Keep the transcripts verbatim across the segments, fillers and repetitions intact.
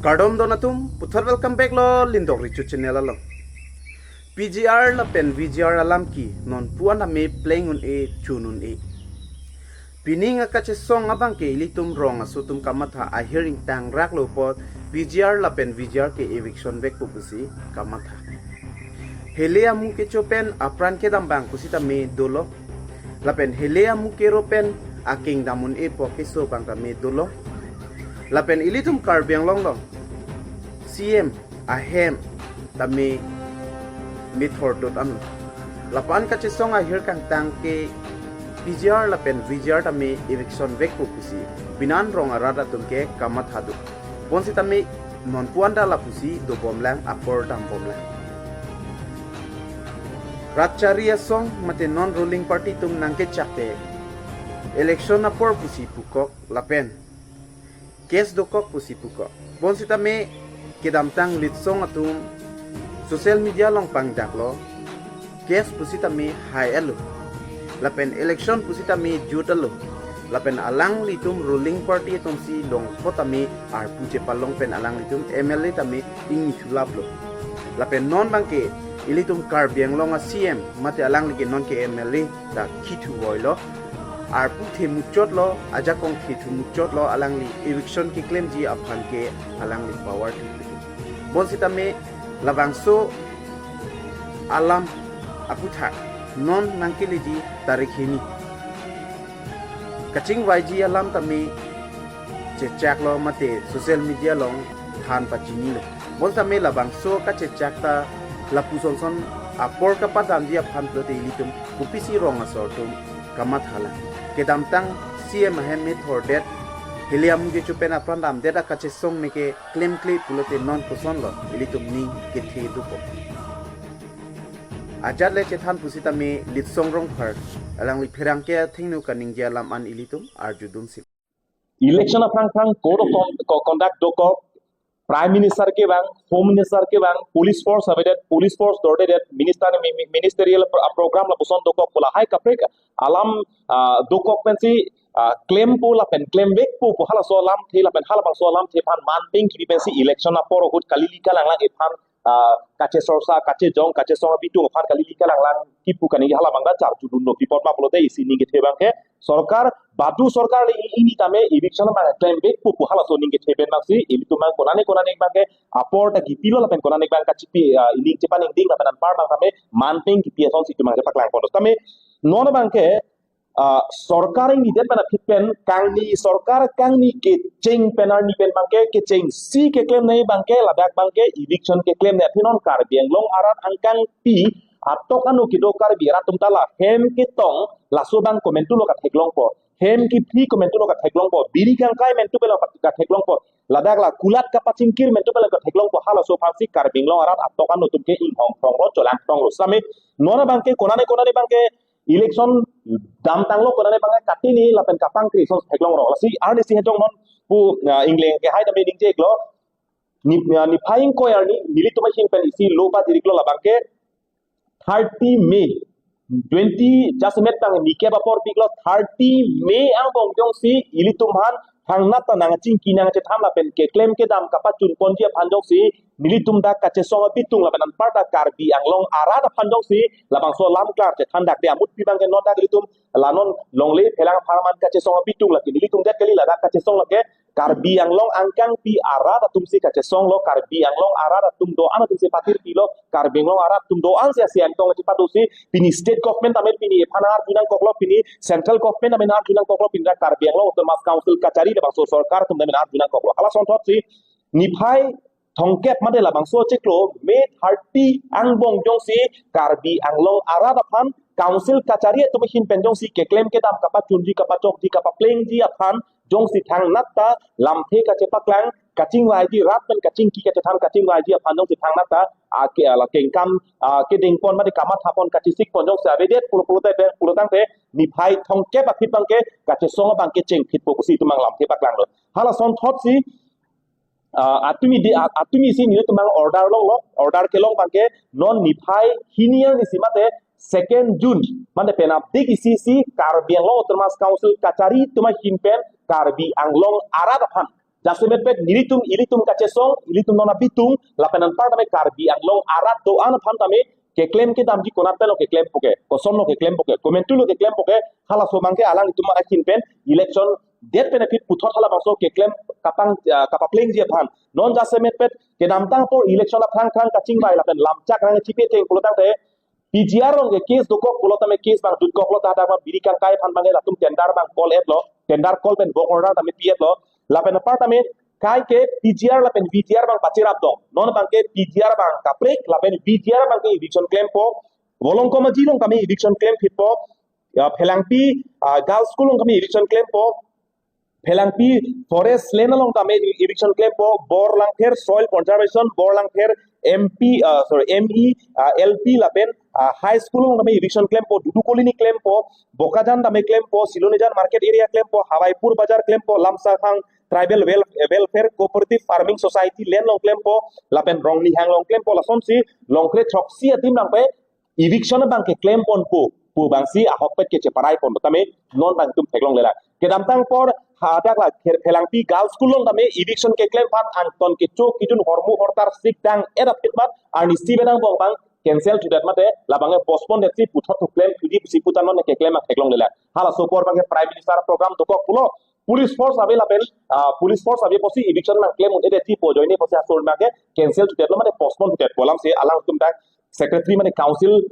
Kardom don atum, puthot welcome back lo Lindok Richu channel along. P G R lapen V G R alam ke non puan tame pleng un-e, chun un-e. Pining akachesong abang ke ilitum rong aso atum kamatha, ahir ingtang rak lo apot P G R lapen V G R ke eviction vekpo pusi kamatha. Hele amu kecho pen apran kedam abang pusitame dolo. Lapen hele amu kero pen akeng dam un-epo keso abang tame dolo. Lapen ilitum Karbi Anglong along C M ahem tame methor dot an. Lapu-an kachesong ahir kangtang ke P G R lapen V G R tame eviction vekpo pusi pinan rong arat atum ke kamatha do. Bonsitame non puan ta lapusi dobomlang, apor dambomlang. Rat chari asong mate non ruling party atum nangkechak te election apor pusi pukok lapen case dokok pusi pukok. Bonsitame kedamtang litsong atum social media along pangdaklo, case pusitame hai alo, lapen election pusitame jut alo, lapen alanglitum ruling party atumsi longpho tame arpu chepalong pen alanglitum M L A tame ingni chulaplo. Lapen non abang ke ilitum Karbi Anglong a C M mate alangli ke non ke M L A ta kithu voilo. Arpu the muchotlo, ajakong the thu muchotlo, alangli eviction keklemji aphan ke alangli power thu. Bonsitame labangso alam aputhak non nangkeleji tarik hini kachingvaiji alam tame chechaklo mate social media along than pachinilo. Bonsitame labangso kachechak ta lapuson son apor kapadamji aphan pulote ilitum kopisi rong asor atum kamathalang. Kedamtang C M ahem methor det, hele amu kecho pen apran damdet akachesong neke klemkle pulote non kosonlo ilitum ning kethe dokok. Ajat le chethan pusitame Litsong Rongphar alangli pherangke athengno kaningje alam an ilitum arjudunsi. Election aphrang phrang code of con- co- conduct dokok, Prime Minister kevang, Home Minister kevang, police force avedet, police force dordedet, minister mi- mi- ministerial pro- program lapuson dokok pu lahai kaprek alam ah, dokok pensi ah, klempo lapen klemvekpo pu halaso alamthe lapen halabangso alamthe aphan manpeng kipi pensi election apor ahut kalili kalanglang aphan ah, kachesorsa, kachejong, kachesong abitung aphan kalili kalanglang kipu kaningje halabang ta charjudunlo. Pi apot ma pulote isi ningkethe abang ke sorkar, badu sorkar le ingni tame eviction abang klemvekpo pu halaso ningkethe pen abangsi ilitum abang konane konane abang ke apor ta kipilo lapen konane abang kachipi ah, ining chepaningding lapen anpar abang tame manpeng kipi asonsi itum abang ke paklangpon. Tame non abang ke ah, sorkar ingnidet pen aphi pen kangni, sorkar kangni kecheng pen arni pen abang ke kechengsi keklemnei abang ke ladak abang ke eviction keklemnei aphi non Karbi Anglong arat angkangpi atok ano kedo Karbi arat atum ta la hem ketong laso abang komantulo katheklongpo, hem kephli komantulo katheklongpo, biri kangkai mantu pelo katheklongpo, ladak la kulat kapachingkir mantu pelo katheklongpo, halaso aphansi Karbi Anglong arat atok ano atum ke inghong thronglo, cholang thronglo. Same non abang ke konane konane abang ke election damtanglo konane abang ke katini lapen kapangkri ason theklonglo. Lasi arnisi hejong non pu ah, ingleng ke hai tame ningje iklo. Ni ah, niphai ingkoi arni nelitum ahin pen isi lo pajiriklo, labang ke thirty May twenty just met tang nikep apor piklo, thirty May angbong jongsi ilitum aphan thangnat ta nangchingki nangchethan lapen keklem kedam kapachunponji aphan jongsi nelitum dak kachesong abitung lapen anparta Karbi Anglong arat aphan jongsi labangso alam klar chethan dak de amut pi abang ke non dak ilitum la non longle phelang apharman kachesong abitung lake nelitum det kali, ladak kachesong lake Karbi Anglong angkangpi arat atumsi kachesonglo, Karbi Anglong arat atum do-an atumsi pathirpilo, Karbi Anglong arat atum do-ansi asi angtong si padosi, pini state government tame pini ephan arjunangkoklo, pini central government tame arjunangkoklo, pini Karbi Anglong Autonomous Council kachari labangso sorkar atum tame arjunangkoklo. Hala asonthotsi niphai thongkep mate labangso chiklo May thirty angbong jongsi Karbi Anglong arat aphan council kachari atum ahin pen jongsi keklem kedam kapachunji kapachokji kapaplengji aphan jongsi thangnat ta lamthe kachepaklang kachingvaiji, rat pen kachingki kachethan kachingvaiji aphan jongsi thangnat ta ake ala kengkam ah, kedengpon mate kamathapon kachesikpon jongsi avedet pulo pulote pulo tangte niphai thongkep aphi abang ke kachesong abang ke chengphitpo pusi itum abang lamthe paklanglo. Hala asonthotsi ah, atumi di ah, atumisi nelitum abang order longlo, order kelong abang ke non niphai hini arnisi mate second June mate penap dik isi si Karbi Anglong Autonomous Council kachari atum ahin pen Karbi Anglong arat aphan Jasemet pet nelitum ilitum kachesong, ilitum non abitung, lapen anpar tame Karbi Anglong arat do-an aphan tame keklem kedamji konat pen lo keklempo ke, koson lo keklempo ke, komantu lo keklempo ke, halaso abangke alanglitum ahin pen election det pen aphi puthot halabangso keklem kapang, ah, kapaplengji aphan. Non jasemet pet kedamtang apor election aphrang phrang kachingvai lapen lamchak rang chipi ateng pulo tangte P G R along ke case dokok pulo tame case abang jutkoklo ta hadak abang biri kangkai aphan abang latum tender abang call-etlo, tender call pen work order tame pi-etlo. Lapen apar tame kai ke P G R lapen V G R abang pachirap dong. Non abangke P G R abang kaprek lapen V G R abangke eviction klempo. Volongkom Aji along tame eviction klemphitpo. Ya, Phelangpi, ah, Girls School along tame eviction klempo. Phelangpi Forest Land along tame eviction klempo, Borlangpher Soil Conservation, Borlangpher M P, ah, sorry, M E, ah, L P lapen, ah, High School along tame eviction klempo, Dudu Colony klempo, Bokajan tame klempo, Silonijan Market Area klempo, Hawaipur Bazar klempo, Lamsakhang Tribal Wel-, Welfare Cooperative Farming Society land along klempo, lapen Rongnihang along klempo, lasonsi Longkre throksi adim nangpe eviction abangke klemponpo pu abangsi ahokpet kecheparai ponpo tame non abang itum theklonglelang. Kedamtang apor hadak la Phe-, Phelangpi Girls School along tame eviction keklem aphan angton kecho kejun hormu hortar sik dang-et aphi mat arnisi benang bong abang cancel thudet mate labangke postpone detsi puthot thu klemthuji pusi puta non keklem abang theklonglelang. Halaso apor abangke Prime Minister program dokok pulo, police force ave lapen, ah, police force ave pusi eviction nangklem un-edetji pu ajoine pusi asor abangke cancel thudetlo mate postpone thudetpo, lamsi alangtum dak secretary mane council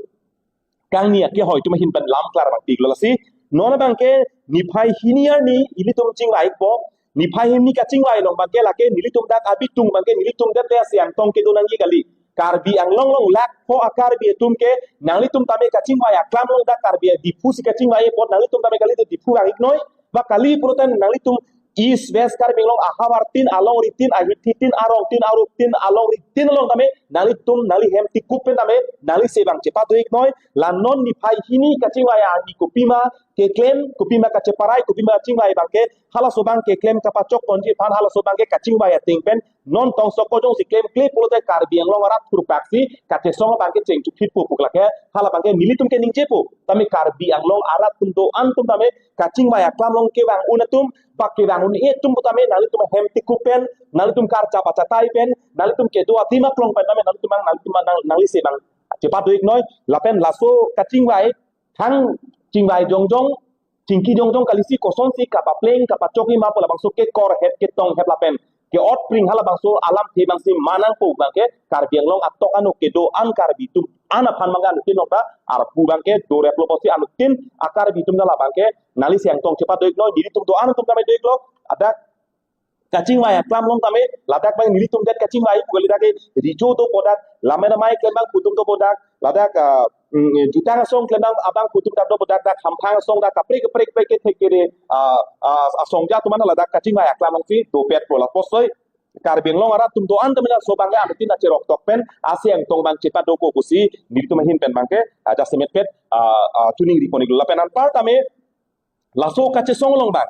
kangni akehoi atum ahin pen lam klar abang piklo, lasi non abangke niphai hini arni ilitum chingvaipo, niphai hini kachingvai along abangke lake nelitum dak abitung abangke nelitum det le asi angtong kedo nangji kali. Karbi Anglong along lakh pho a-Karbi atum ke nanglitum tame kachingvai aklam along dak Karbi Diphu si kachingvai apot nanglitum tame kali te Diphu vang-iknoi, ba kali pulote nanglitum East West Karbi Anglong ahavar tin, alongri tin, ahithi tin, arong tin, aruk tin, alongri tin along tame nanglitum nangli hem tikup pen tame nangli se abang chepado-iknoi. La non niphai hini kachingvai arni kopima keklem, kopima kacheparai, kopima kachingvai abangke halaso abang keklem kapachok ponji aphan halaso abangke kachingvai ateng pen non tongsoko jongsi klemkle pulote Karbi Anglong arat thurpaksi kachesong abangke chengchuphitpo pu lake hala abangke nelitum keningjepo. Tame Karbi Anglong arat atum do-an atum tame kachingvai aklam along kevang un atum, ba kevang un-e atum pu tame nanglitum hem tikup pen, nanglitum karjap achatai pen, nanglitum kedo adim aklong pen tame nanglitum abang, nanglitum abang nang, nangli se abang chepado-iknoi. Lapen laso kachingvai thang chingvai jongjong, chingki jongjong kalisi kosonsi kapapleng kapachokji ma pu labangso kekorhep ketonghep lapen ke-otpring halabangso alamthe abangsi manangpo abangke Karbi Anglong atok ano kedo-an Karbi atum an aphan abangke anuttin nokta arpu abangke doreplo pusi anuttin a-Karbi atum ta labangke nangli se angtong chepado-iknoi, nelitum do-an atum tame do-iklo, hadak kachingvai aklam along tame ladak abang nelitum det kachingvai pu kali dak ke rijo dopo dak, lamai lamai klem abang pu atum dopo dak, ladak, ah, mm, jutang asong klem abang pu atum dak dopo dak, dak hamphang asong dak kaprek kaprek kaprek kethek kere, ah, ah, asong ja atum an ladak kachingvai aklam alongsi dopetpo, lapuson Karbi Anglong arat atum do-an tame laso abangke anuttin acheroktok pen ase angtong abang chepadopo pusi nelitum ahin pen abangke, ah, jasemet pet, ah, ah, choningri pon-iklo. Lapen anpar tame laso kachesong along abang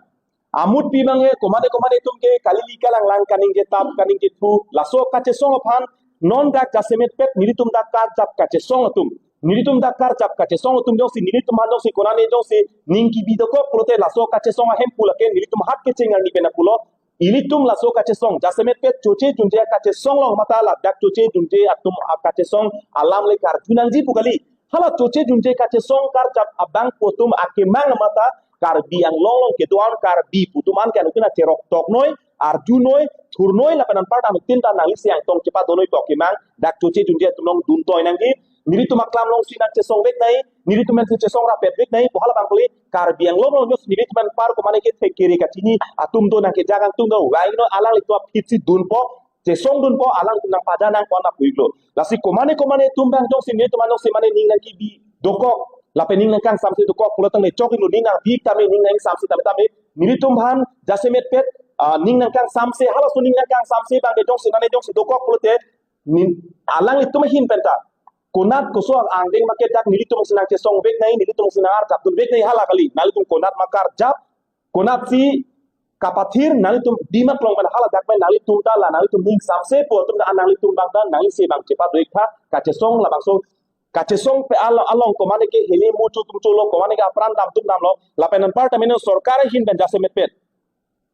amutpi abangke komane komane atum ke kalili kalanglang kaningjetap kaningjethu laso kachesong aphan non dak jasemet pet nelitum dak karjap kachesong atum, nelitum dak karjap kachesong atum jongsi nelitum aphan jongsi konane jongsi ning kebi dokok pulote laso kachesong ahemphu lake nelitum hat kecheng arni pen pulo, ilitum laso kachesong jasemet pet choche junje kachesong along mata ladak choche junje atum akachesong alam le karju nangji pu kali. Hala choche junje kachesong karjap abang pu atum akemang mata Karbi Anglong along kedo-an Karbi pu atum an ke anuttin acheroktoknoi, arjunoi, thurnoi lapen anpar anuttin ta nangli se angtong chepadonoi pu akemang dak choche junje atum along duntoi nangji. Nelitum aklam alongsi nangchesongvek nai, nelitum pensi chesong rapetpik nai pu hala abang kali. Karbi Anglong along jongsi nelitum anpar komane kethek kere kachini atum do nangkejak angtung do, why no alanglitum aphi si dunpo, chesongdunpo, alanglitum nangpaja nangpo na pu-iklo. Lasi komane komane atum abang jongsi nelitum anong si mane ning nangkebi dokok lapen ning nangkangsamse dokok pulo tangte chok-iklo, ning nangbi tame ning nangsamse tame tame nelitum aphan jasemet pet, ah, ning nangkangsamse, halaso ning nangkangsamse abangke jongsi mane jongsi dokok pulote ning alanglitum ahin pen ta konat koso angdeng ma ke dak nelitum si nangchesongvek nai, nelitum si nangarjapdunvek nai hala kali. Nanglitum konat ma karjap, konatsi kapathir, nanglitum adim aklong pen hala dak pen nanglitum ta la nanglitum ning samse pu atum ta nanglitum abang ta nangli se abang chepado-iktha, kachesong labangso kachesong pe along, along komane ke heli muchu tum chulo, komane ke apran dam tum damlo, lapen anpar tame non sorkar ahin pen jasemet pet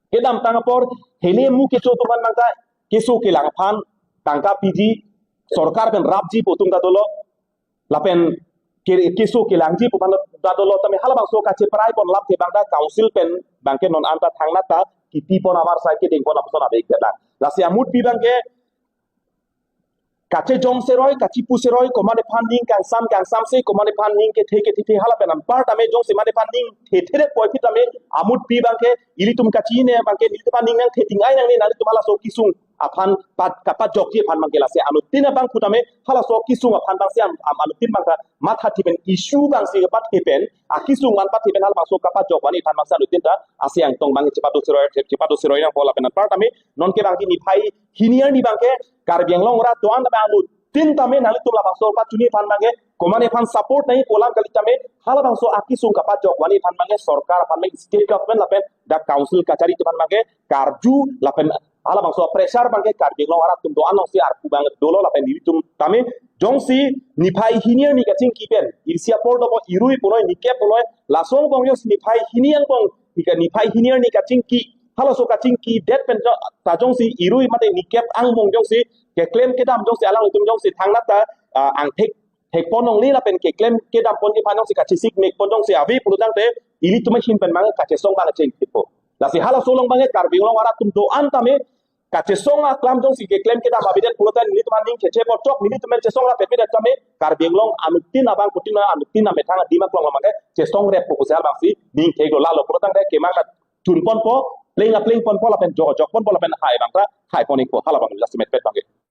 Kedamtang apor hele mu kecho atum aphan bangta keso kelang aphan tangka piji, sorkar pen rapji pu atum ta dolo, lapen ke-, keso kelangji pu aphan ta dolo, tame halabangso kacheprai pon alamthe bangta council pen bangke non anta thangnat ta kipi pon avarsai kedeng pon apuson ave ik detlang. Lasi amutpi bangke kachejong seroi, kachipu seroi, komatne aphan ning kangsam kangsam se, komatne aphan ning kethe kethe the, hala pen anpar tame jongsi mane aphan ning thethe det poi aphi tame amutpi bangke ilitum kachine bangke nelitum aphan ning nangthe ting ai nangne, nanglitum halaso kesung aphan pat kapajokji aphan bangke lasi anuttin abang pu tame halaso kesung aphan bangsi am, am anuttin bangta matha thi pen issue bangsi kapathe pen, akesung an pathe pen halabangso kapajok vanji aphan bangsi anuttin ta ase angtong bang chepado seroi, chepado seroi nangpo lapen anpar tame nonke bangke niphai hini arni bangke Karbi Anglong arat do-an tame anuttin tame nanglitum labangso pachini aphan bangke komatne aphan support nangji pu alam kali tame halabangso akesung kapajok vanji aphan bangke sorkar aphan bangke state government lapen dak council kachari atum aphan bangke karju lapen halabangso pressure bangke Karbi Anglong arat atum do-an alongsi arpu bang dolo lapen nelitum tame jongsi niphai hini arni kachingki pen irsi apor dopo, irui punoi, nikep punoi, laso angbong jongsi niphai hini angbong, nika niphai hini arni kachingki, halaso kachingki det pen jo-, ta jongsi irui mate nikep angbong jongsi keklem kedam jongsi alanglitum jongsi thangnat ta, ah, angthek thek pon longle lapen keklem kedam ponji aphan jongsi kachesik mek pon jongsi ave pulo tangte ilitum ahin pen bang kachesong bang chengkipo. Lasi halaso along bangke Karbi Anglong arat atum do-an tame kachesong aklam jongsi keklem kedam avedet pulo tangte nelitum aning cheche pon chok, nelitum pen chesong rapet vedet tame Karbi Anglong anuttin abang putin anuttin amethang adim aklong bangke chesong reppo pusi halabangsi ning theklo, lalo pulo tangte kemang ta chun ponpo, pleng apleng ponpo lapen jok jok ponpo lapen hai bangta hai pon ikpo, halabang jasemet pet bangke.